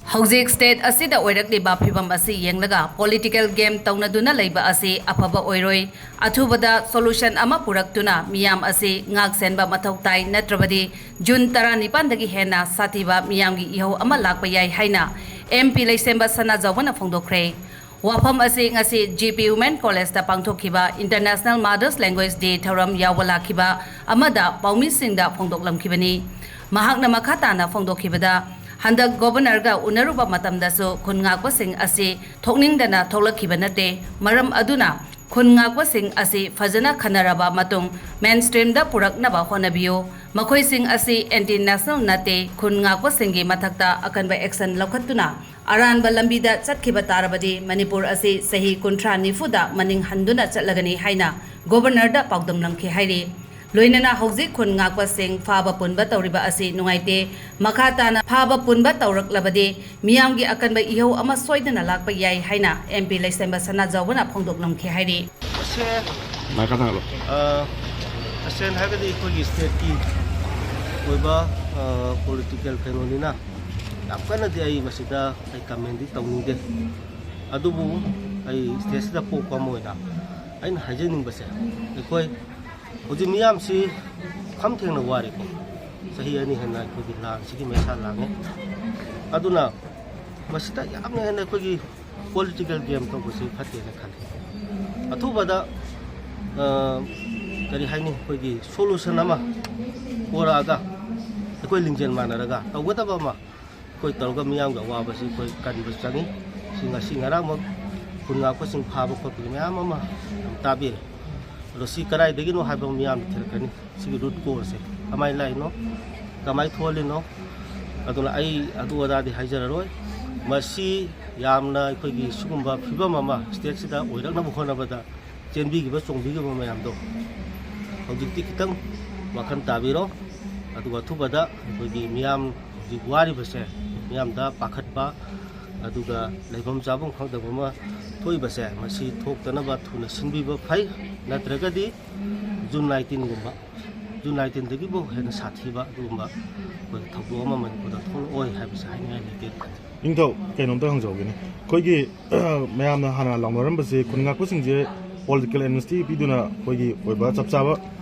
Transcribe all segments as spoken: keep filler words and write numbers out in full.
ꯍꯧꯖꯤꯛ ꯁ꯭ꯇꯦꯠ ꯑꯁꯤꯗ ꯑꯣꯏꯔꯛꯂꯤꯕ ꯐꯤꯚꯝ ꯑꯁꯤ ꯌꯦꯡꯂꯒ ꯄꯣꯂꯤꯇꯤꯀꯦꯜ ꯒꯦꯝ ꯇꯧꯅꯗꯨꯅ ꯂꯩꯕ ꯑꯁꯤ ꯑꯐꯕ ꯑꯣꯏꯔꯣꯏ꯫ ꯑꯊꯨꯕꯗ ꯁꯣꯂꯨꯁꯟ ꯑꯃ ꯄꯨꯔꯛꯇꯨꯅ ꯃꯤꯌꯥꯝ ꯑꯁꯤ ꯉꯥꯛ ꯁꯦꯟꯕ ꯃꯊꯧ ꯇꯥꯏ, ꯅꯠꯇ꯭ꯔꯕꯗꯤ ꯖꯨꯟ ꯇꯔꯥꯅꯤꯄꯥꯟꯗꯒꯤ ꯍꯦꯟꯅ ꯁꯥꯊꯤꯕ ꯃꯤꯌꯥꯝꯒꯤ ꯏꯍꯧ ꯑꯃ ꯂꯥꯛꯄ ꯌꯥꯏ ꯍꯥꯏꯅ ꯑꯦꯝ ꯄꯤ ꯂꯩꯁꯦꯝꯕ ꯁꯅꯥꯖꯥꯎꯕꯅ ꯐꯣꯡꯗꯣꯛꯈ꯭ꯔꯦ꯫ ꯋꯥꯐꯝ ꯑꯁꯤ ꯉꯁꯤ ꯖꯤ ꯄꯤ ꯋꯨꯃꯦꯟ ꯀꯣꯂꯦꯖꯇ ꯄꯥꯡꯊꯣꯛꯈꯤꯕ ꯏꯟꯇꯔꯅꯦꯁꯅꯦꯜ ꯃꯥꯗꯔꯁ ꯂꯦꯡꯒ꯭ꯋꯦꯖ ꯗꯦ ꯊꯧꯔꯝ ꯌꯥꯎꯕ ꯂꯥꯛꯈꯤꯕ ꯑꯃꯗ ꯄꯥꯎꯃꯤꯁꯤꯡꯗ ꯐꯣꯡꯗꯣꯛꯂꯝꯈꯤꯕꯅꯤ꯫ ꯃꯍꯥꯛꯅ ꯃꯈꯥ ꯇꯥꯅ ꯐꯣꯡꯗꯣꯛꯈꯤꯕꯗ, ꯍꯟꯗꯛ ꯒꯣꯚꯔꯅꯔꯒ ꯎꯅꯔꯨꯕ ꯃꯇꯝꯗꯁꯨ ꯈꯨꯟ ꯉꯥꯛꯄꯁꯤꯡ ꯑꯁꯤ ꯊꯣꯛꯅꯤꯡꯗꯅ ꯊꯣꯛꯂꯛꯈꯤꯕ ꯅꯠꯇꯦ꯫ ꯃꯔꯝ ꯑꯗꯨꯅ ꯈꯨꯟ ꯉꯥꯛꯄꯁꯤꯡ ꯑꯁꯤ ꯐꯖꯅ ꯈꯟꯅꯔꯕ ꯃꯇꯨꯡ ꯃꯦꯟ ꯁ꯭ꯇ꯭ꯔꯤꯝꯗ ꯄꯨꯔꯛꯅꯕ ꯍꯣꯠꯅꯕꯤꯌꯨ꯫ ꯃꯈꯣꯏꯁꯤꯡ ꯑꯁꯤ ꯑꯦꯟꯇꯤ ꯅꯦꯁꯅꯦꯜ ꯅꯠꯇꯦ꯫ ꯈꯨꯟ ꯉꯥꯛꯄꯁꯤꯡꯒꯤ ꯃꯊꯛꯇ ꯑꯀꯟꯕ ꯑꯦꯛꯁꯟ ꯂꯧꯈꯠꯇꯨꯅ ꯑꯔꯥꯟꯕ ꯂꯝꯕꯤꯗ ꯆꯠꯈꯤꯕ ꯇꯥꯔꯕꯗꯤ ꯃꯅꯤꯄꯨꯔ ꯑꯁꯤ ꯆꯍꯤ ꯀꯨꯟꯊ꯭ꯔꯥ ꯅꯤꯐꯨꯗ ꯃꯅꯤꯡ ꯍꯟꯗꯨꯅ ꯆꯠꯂꯒꯅꯤ ꯍꯥꯏꯅ ꯒꯣꯚꯔꯅꯔꯗ ꯄꯥꯎꯗꯝꯂꯝꯈꯤ ꯍꯥꯏꯔꯤ꯫ ꯂꯣꯏꯅꯅ ꯍꯧꯖꯤꯛ ꯈꯨꯟ ꯉꯥꯛꯄꯁꯤꯡ ꯐꯥꯕ ꯄꯨꯟꯕ ꯇꯧꯔꯤꯕ ꯑꯁꯤ ꯅꯨꯡꯉꯥꯏꯇꯦ꯫ ꯃꯈꯥ ꯇꯥꯅ ꯐꯥꯕ ꯄꯨꯟꯕ ꯇꯧꯔꯛꯂꯕꯗꯤ ꯃꯤꯌꯥꯝꯒꯤ ꯑꯀꯟꯕ ꯏꯍꯧ ꯑꯃ ꯁꯣꯏꯗꯅ ꯂꯥꯛꯄ ꯌꯥꯏ ꯍꯥꯏꯅ ꯑꯦꯝ ꯄꯤ ꯂꯩꯁꯦꯝꯕ ꯁꯅꯥꯖꯥꯎꯕꯅ ꯐꯣꯡꯗꯣꯛꯂꯝꯈꯤ ꯍꯥꯏꯔꯤ꯫ ꯃꯁꯦ ꯃꯥꯏ ꯈꯔ ꯊꯥꯡꯒꯠꯂꯣ꯫ ꯑ, ꯇꯁꯦꯡꯅ ꯍꯥꯏꯔꯒꯗꯤ ꯑꯩꯈꯣꯏꯒꯤ ꯁ꯭ꯇꯦꯠꯀꯤ ꯑꯣꯏꯕ ꯄꯣꯂꯤꯇꯤꯀꯦꯜ ꯀꯩꯅꯣꯅꯤꯅ ꯌꯥꯝ ꯀꯟꯅꯗꯤ ꯑꯩ ꯃꯁꯤꯗ ꯑꯩ ꯀꯃꯦꯟꯗꯤ ꯇꯧꯅꯤꯡꯗꯦ꯫ ꯑꯗꯨꯕꯨ ꯑꯩ ꯁ꯭ꯇꯦꯠꯁꯤꯗ ꯄꯣꯛꯄ ꯑꯃ ꯑꯣꯏꯅ ꯑꯩꯅ ꯍꯥꯏꯖꯅꯤꯡꯕꯁꯦ, ꯑꯩꯈꯣꯏ ꯍꯧꯖꯤꯛ ꯃꯤꯌꯥꯝꯁꯤ ꯈꯝ ꯊꯦꯡꯅ ꯋꯥꯔꯦꯀꯣ꯫ ꯆꯍꯤ ꯑꯅꯤ ꯍꯦꯟꯅ ꯑꯩꯈꯣꯏꯒꯤ ꯂꯥꯟꯁꯤꯒꯤ ꯃꯩꯁꯥ ꯂꯥꯡꯉꯦ꯫ ꯑꯗꯨꯅ ꯃꯁꯤꯗ ꯌꯥꯝꯅ ꯍꯦꯟꯅ ꯑꯩꯈꯣꯏꯒꯤ ꯄꯣꯂꯤꯇꯤꯀꯦꯜ ꯒꯦꯝ ꯇꯧꯕꯁꯤ ꯐꯠꯇꯦꯅ ꯈꯜꯂꯤ꯫ ꯑꯊꯨꯕꯗ, ꯑ, ꯀꯔꯤ ꯍꯥꯏꯅꯤ, ꯑꯩꯈꯣꯏꯒꯤ ꯁꯣꯂꯨꯁꯟ ꯑꯃ ꯄꯣꯔꯛꯑꯒ, ꯑꯩꯈꯣꯏ ꯂꯤꯡꯖꯦꯜ ꯃꯥꯟꯅꯔꯒ ꯇꯧꯒꯗꯕ ꯑꯃ ꯑꯩꯈꯣꯏ ꯇꯧꯔꯒ ꯃꯤꯌꯥꯝꯒꯤ ꯑꯋꯥꯕꯁꯤ ꯑꯩꯈꯣꯏ ꯀꯟꯕ ꯆꯪꯉꯤ꯫ ꯁꯤ ꯉꯁꯤ ꯉꯔꯥꯡꯃꯛ ꯈꯨꯟ ꯉꯥꯛꯄꯁꯤꯡ ꯐꯥꯕ ꯈꯣꯠꯄꯒꯤ ꯃꯌꯥꯝ ꯑꯃ ꯌꯥꯝ ꯇꯥꯕꯤꯔꯦ꯫ ꯑꯗꯣ ꯁꯤ ꯀꯗꯥꯏꯗꯒꯤꯅꯣ ꯍꯥꯏꯕ ꯃꯤꯌꯥꯝꯅ ꯊꯤꯔꯛꯀꯅꯤ꯫ ꯁꯤꯒꯤ ꯔꯨꯠ ꯀꯣꯖꯁꯦ ꯀꯃꯥꯏꯅ ꯂꯥꯛꯏꯅꯣ, ꯀꯃꯥꯏꯅ ꯊꯣꯛꯍꯜꯂꯤꯅꯣ? ꯑꯗꯨꯅ ꯑꯩ ꯑꯗꯨ ꯑꯗꯥꯗꯤ ꯍꯥꯏꯖꯔꯔꯣꯏ꯫ ꯃꯁꯤ ꯌꯥꯝꯅ ꯑꯩꯈꯣꯏꯒꯤ ꯁꯤꯒꯨꯝꯕ ꯐꯤꯕꯝ ꯑꯃ ꯁ꯭ꯇꯦꯠꯁꯤꯗ ꯑꯣꯏꯔꯛꯅꯕ ꯍꯣꯠꯅꯕꯗ ꯆꯦꯟꯕꯤꯈꯤꯕ ꯆꯣꯡꯕꯤꯈꯤꯕ ꯃꯌꯥꯝꯗꯣ ꯍꯧꯖꯤꯛꯇꯤ ꯈꯤꯇꯪ ꯋꯥꯈꯜ ꯇꯥꯕꯤꯔꯣ꯫ ꯑꯗꯨꯒ ꯑꯊꯨꯕꯗ ꯑꯩꯈꯣꯏꯒꯤ ꯃꯤꯌꯥꯝ ꯍꯧꯖꯤꯛ ꯋꯥꯔꯤꯕꯁꯦ, ꯃꯤꯌꯥꯝꯗ ꯄꯥꯈꯠꯄ, ꯑꯗꯨꯒ ꯂꯩꯐꯝ ꯆꯥꯐꯝ ꯈꯪꯗꯕ ꯑꯃ ꯊꯣꯛꯏꯕꯁꯦ, ꯃꯁꯤ ꯊꯣꯛꯇꯅꯕ ꯊꯨꯅ ꯁꯤꯟꯕꯤꯕ ꯐꯩ꯫ ꯅꯠꯇ꯭ꯔꯒꯗꯤ ꯖꯨꯟ ꯅꯥꯏꯟꯇꯤꯟꯒꯨꯝꯕ ꯖꯨꯟ ꯅꯥꯏꯟꯇꯤꯟꯗꯒꯤꯕꯨ ꯍꯦꯟꯅ ꯁꯥꯊꯤꯕ ꯑꯗꯨꯒꯨꯝꯕ ꯑꯩꯈꯣꯏ ꯊꯧꯗꯣꯛ ꯑꯃ ꯃꯅꯤꯄꯨꯔꯗ ꯊꯣꯛꯂꯛꯑꯣꯏ ꯍꯥꯏꯕꯁꯦ ꯍꯥꯏꯅꯤꯡꯉꯥꯏ ꯂꯩꯇꯦ꯫ ꯅꯤꯡꯊꯧ, ꯀꯩꯅꯣꯝꯇ ꯍꯪꯖꯍꯧꯒꯦꯅꯦ꯫ ꯑꯩꯈꯣꯏꯒꯤ ꯃꯌꯥꯝꯅ ꯍꯥꯟꯅ ꯂꯥꯎꯅꯔꯝꯕꯁꯦ ꯈꯨꯟ ꯉꯥꯛꯄꯁꯤꯡꯁꯦ ꯄꯣꯂꯤꯇꯤꯀꯦꯜ ꯑꯦꯝꯅꯤꯁꯇꯤ ꯄꯤꯗꯨꯅ ꯑꯩꯈꯣꯏꯒꯤ ꯑꯣꯏꯕ ꯆꯞ ꯆꯥꯕ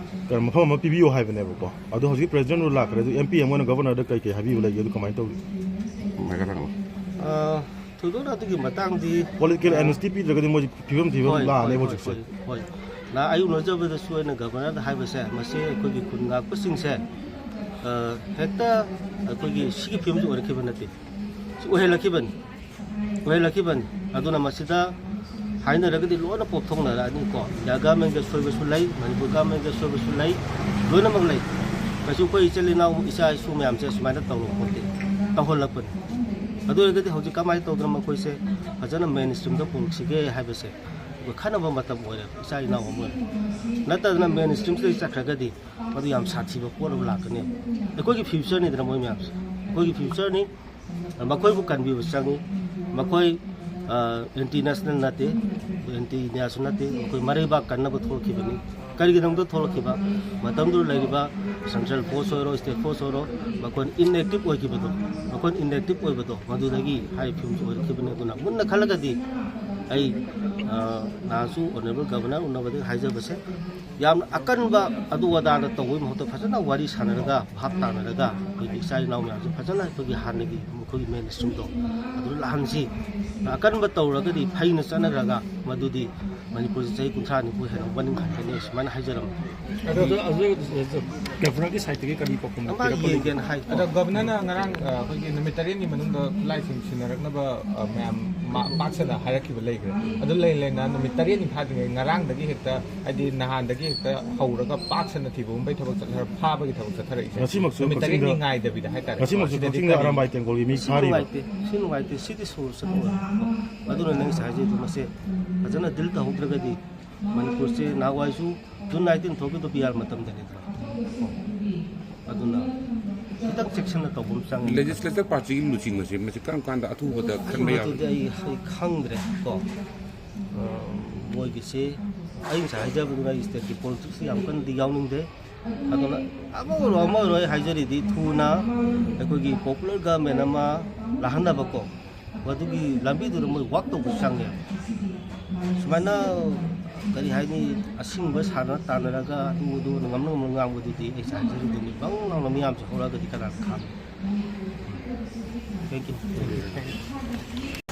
ꯀꯩꯅꯣ ꯃꯐꯝ ꯑꯃ ꯄꯤꯕꯤꯌꯨ ꯍꯥꯏꯕꯅꯦꯕꯀꯣ꯫ ꯑꯗꯣ ꯍꯧꯖꯤꯛ ꯄ꯭ꯔꯦꯁꯤꯗꯦꯟ ꯔꯨꯜ ꯂꯥꯛꯈ꯭ꯔꯦ, ꯑꯗꯨ ꯑꯦꯝ ꯄꯤ ꯑꯃ ꯑꯣꯏꯅ ꯒꯕꯔꯅꯔꯗ ꯀꯩ ꯀꯩ ꯍꯥꯏꯕꯤꯕ ꯂꯩꯒꯦ, ꯑꯗꯨ ꯀꯃꯥꯏꯅ ꯇꯧꯔꯤ? ꯑ, ꯊꯣꯏꯗꯣꯛꯅ ꯑꯗꯨꯒꯤ ꯃꯇꯥꯡꯗꯤ ꯄꯣꯂꯤꯇꯤꯀꯦꯜ ꯑꯦꯝꯅꯤꯁꯇꯤ ꯄꯤꯗ꯭ꯔꯒꯗꯤ ꯃꯣꯏꯁꯦ ꯐꯤꯕꯝ ꯊꯤꯕ ꯍꯣꯏ, ꯂꯥꯛꯑꯅꯦꯕ ꯍꯣꯏ, ꯍꯧꯖꯤꯛꯁꯦ꯫ ꯍꯣꯏ, ꯍꯣꯏ꯫ ꯅꯍꯥꯟ ꯑꯩ ꯎꯅꯖꯕꯗꯁꯨ ꯑꯩꯅ ꯒꯕꯔꯅꯔꯗ ꯍꯥꯏꯕꯁꯦ, ꯃꯁꯤ ꯑꯩꯈꯣꯏꯒꯤ ꯈꯨꯟ ꯉꯥꯛꯄꯁꯤꯡꯁꯦ, ꯑ, ꯍꯦꯛꯇ ꯑꯩꯈꯣꯏꯒꯤ ꯁꯤꯒꯤ ꯐꯤꯕꯝꯁꯤ ꯑꯣꯏꯔꯛꯈꯤꯕ ꯅꯠꯇꯦ, ꯁꯤ ꯑꯣꯏꯍꯜꯂꯛꯈꯤꯕꯅꯤ, ꯑꯣꯏꯍꯜꯂꯛꯈꯤꯕꯅꯤ꯫ ꯑꯗꯨꯅ ꯃꯁꯤꯗ ꯍꯥꯏꯅꯔꯒꯗꯤ ꯂꯣꯏꯅ ꯄꯣꯞꯊꯣꯛꯅꯔꯛꯑꯅꯤꯀꯣ꯫ ꯏꯟꯗꯤꯌꯥ ꯒꯃꯦꯟꯒꯤ ꯑꯁꯣꯏꯕꯁꯨ ꯂꯩ, ꯃꯅꯤꯄꯨꯔ ꯒꯃꯦꯟꯒꯤ ꯑꯁꯣꯏꯕꯁꯨ ꯂꯩ, ꯂꯣꯏꯅꯃꯛ ꯂꯩ꯫ ꯀꯩꯁꯨ ꯑꯩꯈꯣꯏ ꯏꯆꯤꯜ ꯏꯅꯥꯎ, ꯏꯆꯥ ꯏꯁꯨ ꯃꯌꯥꯝꯁꯦ ꯁꯨꯃꯥꯏꯅ ꯇꯧꯔꯛꯄ ꯅꯠꯇꯦ, ꯇꯧꯍꯜꯂꯛꯄꯅꯤ꯫ ꯑꯗꯨ ꯑꯣꯏꯔꯒꯗꯤ ꯍꯧꯖꯤꯛ ꯀꯃꯥꯏꯅ ꯇꯧꯗꯅ ꯃꯈꯣꯏꯁꯦ ꯐꯖꯅ ꯃꯦꯟ ꯁ꯭ꯇ꯭ꯔꯤꯝꯗ ꯄꯨꯔꯛꯁꯤꯒꯦ ꯍꯥꯏꯕꯁꯦ ꯑꯩꯈꯣꯏ ꯈꯟꯅꯕ ꯃꯇꯝ ꯑꯣꯏꯔꯦ, ꯏꯆꯥ ꯏꯅꯥꯎ ꯑꯃ ꯑꯣꯏꯅ꯫ ꯅꯠꯇꯗꯅ ꯃꯦꯟ ꯁ꯭ꯇ꯭ꯔꯤꯝꯁꯤꯗꯒꯤ ꯆꯠꯈ꯭ꯔꯒꯗꯤ ꯃꯗꯨ ꯌꯥꯝ ꯁꯥꯊꯤꯕ ꯄꯣꯠ ꯑꯃ ꯂꯥꯛꯀꯅꯦꯕ꯫ ꯑꯩꯈꯣꯏꯒꯤ ꯐ꯭ꯌꯨꯆꯔꯅꯤꯗꯅ ꯃꯣꯏ ꯃꯌꯥꯝꯁꯦ, ꯑꯩꯈꯣꯏꯒꯤ ꯐ꯭ꯌꯨꯆꯔꯅꯤ꯫ ꯃꯈꯣꯏꯕꯨ ꯀꯟꯕꯤꯕ ꯆꯪꯉꯤ꯫ ꯃꯈꯣꯏ, ꯑ, ꯑꯦꯟꯇꯤ ꯅꯦꯁꯅꯦꯜ ꯅꯠꯇꯦ, ꯑꯦꯟꯇꯤ ꯏꯟꯗꯤꯌꯥꯁꯨ ꯅꯠꯇꯦ꯫ ꯃꯈꯣꯏ ꯃꯔꯩꯕꯥꯛ ꯀꯟꯅꯕ ꯊꯣꯛꯂꯛꯈꯤꯕꯅꯤ꯫ ꯀꯔꯤꯒꯤꯗꯃꯛꯇ ꯊꯣꯛꯂꯛꯈꯤꯕ? ꯃꯇꯝꯗꯨꯗ ꯂꯩꯔꯤꯕ ꯁꯦꯟꯇ꯭ꯔꯦꯜ ꯐꯣꯔꯁ ꯑꯣꯏꯔꯣ, ꯁ꯭ꯇꯦꯠ ꯐꯣꯔꯁ ꯑꯣꯏꯔꯣ, ꯃꯈꯣꯏꯅ ꯏꯟꯑꯦꯛꯇꯤꯚ ꯑꯣꯏꯈꯤꯕꯗꯣ, ꯃꯈꯣꯏꯅ ꯏꯟꯑꯦꯛꯇꯤꯚ ꯑꯣꯏꯕꯗꯣ, ꯃꯗꯨꯗꯒꯤ ꯍꯥꯏꯔꯤꯕ ꯐꯤꯕꯝꯁꯤ ꯑꯣꯏꯔꯛꯈꯤꯕꯅꯤ꯫ ꯑꯗꯨꯅ ꯃꯨꯟꯅ ꯈꯜꯂꯒꯗꯤ ꯑꯩ, ꯑ, ꯅꯍꯥꯟꯁꯨ ꯑꯣꯅꯔꯦꯕꯜ ꯒꯕꯔꯅꯔ ꯎꯅꯕꯗ ꯍꯥꯏꯖꯕꯁꯦ, ꯌꯥꯝꯅ ꯑꯀꯟꯕ ꯑꯗꯨ ꯑꯗꯥꯗ ꯇꯧꯕꯒꯤ ꯃꯍꯨꯠꯇ ꯐꯖꯅ ꯋꯥꯔꯤ ꯁꯥꯟꯅꯔꯒ, ꯚꯥꯞ ꯇꯥꯅꯔꯒ, ꯑꯩꯈꯣꯏꯒꯤ ꯏꯆꯥ ꯏꯅꯥꯎ ꯃꯌꯥꯝꯁꯦ ꯐꯖꯅ ꯑꯩꯈꯣꯏꯒꯤ ꯍꯥꯟꯅꯒꯤ ꯃꯈꯣꯏꯒꯤ ꯃꯦꯟ ꯁ꯭ꯇ꯭ꯔꯤꯝꯗꯣ ꯑꯗꯨ ꯂꯥꯛꯍꯟꯁꯤ꯫ ꯑꯀꯟꯕ ꯇꯧꯔꯒꯗꯤ ꯐꯩꯅ ꯆꯠꯅꯔꯒ ꯃꯗꯨꯗꯤ ꯃꯅꯤꯄꯨꯔꯁꯤ ꯆꯍꯤ ꯀꯨꯟꯊ꯭ꯔꯥ ꯅꯤꯐꯨ ꯍꯦꯟꯅ ꯋꯥꯅꯤꯡꯍꯟꯒꯅꯤ, ꯁꯨꯃꯥꯏꯅ ꯍꯥꯏꯖꯔꯝꯃꯤ꯫ ꯑꯗꯣ ꯍꯧꯖꯤꯛ ꯍꯧꯖꯤꯛ ꯒꯕꯔꯅꯔꯒꯤ ꯁꯥꯏꯠꯇꯒꯤ ꯀꯔꯤ ꯄꯥꯎꯈꯨꯝ ꯑꯃ ꯄꯤꯔꯛꯄ ꯂꯩꯒꯦ? ꯌꯦꯡꯒꯦꯅ ꯍꯥꯏ꯫ ꯑꯗꯣ ꯒꯕꯔꯅꯔꯅ ꯉꯔꯥꯡ, ꯑ, ꯑꯩꯈꯣꯏꯒꯤ ꯅꯨꯃꯤꯠ ꯇꯔꯦꯠꯅꯤ ꯃꯅꯨꯡꯗ ꯈꯨꯠꯂꯥꯏꯁꯤꯡ ꯁꯤꯟꯅꯔꯛꯅꯕ, ꯑ, ꯃꯌꯥꯝ ꯃꯥ-, ꯄꯥꯛ ꯁꯟꯅ ꯍꯥꯏꯔꯛꯈꯤꯕ ꯂꯩꯈ꯭ꯔꯦ꯫ ꯑꯗꯨ ꯂꯩ ꯂꯩꯅ ꯅꯨꯃꯤꯠ ꯇꯔꯦꯠꯅꯤ ꯐꯥꯗ꯭ꯔꯤꯉꯩ ꯉꯔꯥꯡꯗꯒꯤ ꯍꯦꯛꯇ, ꯍꯥꯏꯗꯤ ꯅꯍꯥꯟꯗꯒꯤ ꯍꯦꯛꯇ ꯍꯧꯔꯒ ꯄꯥꯛ ꯁꯟꯅ ꯊꯤꯕ ꯍꯨꯝꯕꯒꯤ ꯊꯕꯛ ꯆꯠꯊꯔ-, ꯐꯥꯕꯒꯤ ꯊꯕꯛ ꯆꯠꯊꯔꯛꯏꯁꯦ꯫ ꯉꯁꯤꯃꯛꯁꯨ ꯅꯨꯃꯤꯠ ꯇꯔꯦꯠꯅꯤ ꯀꯛꯆꯤꯡꯗ, ꯉꯥꯏꯗꯕꯤꯗ ꯍꯥꯏꯇꯥꯔꯦ꯫ ꯉꯁꯤꯃꯛꯁꯨ ꯁꯤꯗꯗꯤ ꯀꯛꯆꯤꯡꯗ ꯀꯔꯤ ꯑꯔꯥꯝꯕꯥꯏ ꯇꯦꯡꯒꯣꯜꯒꯤ ꯃꯤ ꯁꯤ ꯐꯥꯔꯤꯕ꯫ ꯅꯨꯡꯉꯥꯏꯇꯦ, ꯁꯤ ꯅꯨꯡꯉꯥꯏꯇꯦ, ꯁꯤꯗꯤ ꯁꯣꯂꯨꯁꯟ ꯑꯣꯏꯔꯦ꯫ ꯑꯗꯨꯅ ꯅꯪ ꯉꯁꯥꯏ ꯍꯥꯏꯖꯩꯗꯣ ꯃꯁꯦ ꯐꯖꯅ ꯗꯤꯜ ꯇꯧꯍꯧꯗ꯭ꯔꯒꯗꯤ ꯃꯅꯤꯄꯨꯔꯁꯦ ꯅꯍꯥꯟꯋꯥꯏꯁꯨ ꯖꯨꯟ ꯅꯥꯏꯟꯇꯤꯟ ꯊꯣꯛꯈꯤꯕꯗꯣ ꯕꯤ ꯑꯥꯔ ꯃꯇꯝꯗꯅꯤꯗꯅ꯫ ꯑꯗꯨꯅ ꯈꯤꯇꯪ ꯆꯦꯛꯁꯤꯟꯅ ꯇꯧꯕ ꯑꯃ ꯆꯪꯉꯤ꯫ ꯂꯦꯖꯤꯁꯂꯦꯇꯔ ꯄꯥꯔꯇꯤꯒꯤ ꯂꯨꯆꯤꯡꯕꯁꯦ ꯃꯁꯤ ꯀꯔꯝ ꯀꯥꯟꯗ ꯑꯊꯨꯕꯗ ꯈꯟꯕ ꯌꯥꯕ? ꯃꯗꯨꯗꯤ ꯑꯩ ꯑꯩ ꯈꯪꯗ꯭ꯔꯦ ꯀꯣ꯫ ꯑ, ꯃꯣꯏꯒꯤꯁꯦ ꯑꯩ ꯉꯁꯥꯏ ꯍꯥꯏꯖꯕꯗꯨꯅ ꯑꯩ ꯁ꯭ꯇꯦꯠꯀꯤ ꯄꯣꯂꯤꯇꯤꯛꯁꯇ ꯌꯥꯝ ꯀꯟꯅꯗꯤ ꯌꯥꯎꯅꯤꯡꯗꯦ꯫ ꯑꯗꯨꯅ ꯑꯃ ꯑꯣꯏꯔꯣ ꯑꯃ ꯑꯣꯏꯔꯣ ꯑꯩ ꯍꯥꯏꯖꯔꯤꯗꯤ ꯊꯨꯅ ꯑꯩꯈꯣꯏꯒꯤ ꯄꯣꯄꯨꯂꯔ ꯒꯚꯔꯟꯃꯦꯟ ꯑꯃ ꯂꯥꯛꯍꯟꯅꯕꯀꯣ, ꯃꯗꯨꯒꯤ ꯂꯝꯕꯤꯗꯨꯗ ꯃꯣꯏ ꯋꯥꯛ ꯇꯧꯕ ꯆꯪꯉꯦꯕ꯫ ꯁꯨꯃꯥꯏꯅ ꯀꯔꯤ ꯍꯥꯏꯅꯤ, ꯑꯁꯤꯡꯕ ꯁꯥꯟꯅ ꯇꯥꯟꯅꯔꯒ ꯑꯗꯨ ꯑꯗꯨ ꯉꯝꯅ ꯉꯝꯅ ꯉꯥꯡꯕꯗꯨꯗꯤ ꯑꯩ ꯍꯥꯏꯖꯔꯤꯗꯨꯅꯤ, ꯕꯪ ꯂꯥꯎꯅ ꯃꯤꯌꯥꯝꯁꯦ ꯍꯧꯔꯛꯑꯒꯗꯤ ꯀꯅꯥꯅ ꯈꯪ? Thank you.